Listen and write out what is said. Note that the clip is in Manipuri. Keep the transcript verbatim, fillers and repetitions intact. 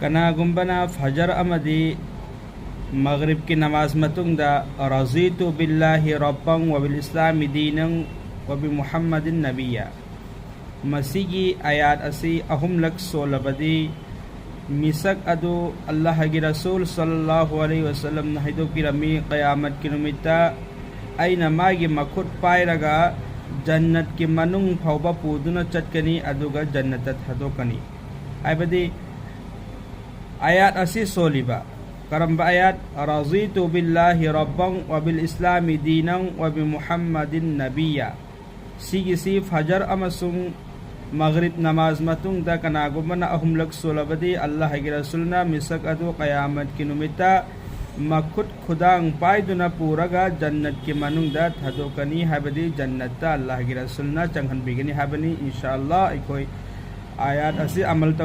ꯀꯅꯥꯒꯨꯝꯕꯅ ꯐꯖꯔ ꯑꯃꯗꯤ ꯃꯒ꯭ꯔꯤꯕꯀꯤ ꯅꯃꯥꯖ ꯃꯇꯨꯡꯗ "ꯔꯖꯤꯇꯨ ꯕꯤꯜꯂꯥꯍꯤ ꯔꯕ꯭ꯕꯪ ꯋꯕꯤꯜ ꯏꯁꯂꯥꯃꯤ ꯗꯤꯅꯪ ꯋꯕꯤ ꯃꯨꯍꯝꯃꯗꯤꯟ ꯅꯕꯤꯌꯥ", ꯃꯁꯤꯒꯤ ꯑꯌꯥꯠ ꯑꯁꯤ ꯑꯍꯨꯝꯂꯛ ꯁꯣꯜꯂꯕꯗꯤ, ꯃꯤꯁꯛ ꯑꯗꯨ ꯑꯜꯂꯥꯍꯒꯤ ꯔꯁꯨꯜ ꯁꯜꯂꯜꯂꯥꯍꯨ ꯑꯂꯩꯍꯤ ꯋꯁꯜꯂꯝꯅ ꯍꯥꯏꯗꯣꯛꯄꯤꯔꯝꯃꯤ, ꯀꯌꯥꯃꯠꯀꯤ ꯅꯨꯃꯤꯠꯇ ꯑꯩꯅ ꯃꯥꯒꯤ ꯃꯈꯨꯠ ꯄꯥꯏꯔꯒ ꯖꯟꯅꯠꯀꯤ ꯃꯅꯨꯡ ꯐꯥꯎꯕ ꯄꯨꯗꯨꯅ ꯆꯠꯀꯅꯤ, ꯑꯗꯨꯒ ꯖꯟꯅꯠꯇ ꯊꯥꯗꯣꯛꯀꯅꯤ꯫ ꯍꯥꯏꯕꯗꯤ ꯑꯌꯥꯠ ꯑꯁꯤ ꯁꯣꯜꯂꯤꯕ꯫ ꯀꯔꯝꯕ ꯑꯌꯥꯠ? "ꯔꯖꯤꯇꯨ ꯕꯤꯜꯂꯥꯍꯤ ꯔꯕ꯭ꯕꯪ ꯋꯕꯤꯜ ꯏꯁꯂꯥꯃꯤ ꯗꯤꯅꯪ ꯋꯕꯤ ꯃꯨꯍꯝꯃꯗꯤꯟ ꯅꯕꯤꯌꯥ"꯫ ꯁꯤꯒꯤꯁꯤ ꯐꯖꯔ ꯑꯃꯁꯨꯡ ꯃꯒ꯭ꯔꯤꯕ ꯅꯃꯥꯖ ꯃꯇꯨꯡꯗ ꯀꯅꯥꯒꯨꯝꯕꯅ ꯑꯍꯨꯝꯂꯛ ꯁꯣꯜꯂꯕꯗꯤ, ꯑꯜꯂꯥꯍꯒꯤ ꯔꯁꯨꯜꯅ ꯃꯤꯁꯛ ꯑꯗꯨ ꯀꯌꯥꯃꯠꯀꯤ ꯅꯨꯃꯤꯠꯇ ꯃꯈꯨꯠ ꯈꯨꯗꯥꯡ ꯄꯥꯏꯗꯨꯅ ꯄꯨꯔꯒ ꯖꯟꯅꯠꯀꯤ ꯃꯅꯨꯡꯗ ꯊꯥꯗꯣꯛꯀꯅꯤ, ꯍꯥꯏꯕꯗꯤ ꯖꯟꯅꯠꯇ ꯑꯜꯂꯥꯍꯒꯤ ꯔꯁꯨꯜꯅ ꯆꯪꯍꯟꯕꯤꯒꯅꯤ ꯍꯥꯏꯕꯅꯤ꯫ ꯏꯟꯁꯥ ꯑꯜꯂꯥꯍ ꯑꯩꯈꯣꯏ ꯑꯌꯥꯠ ꯑꯁꯤ ꯑꯃꯜ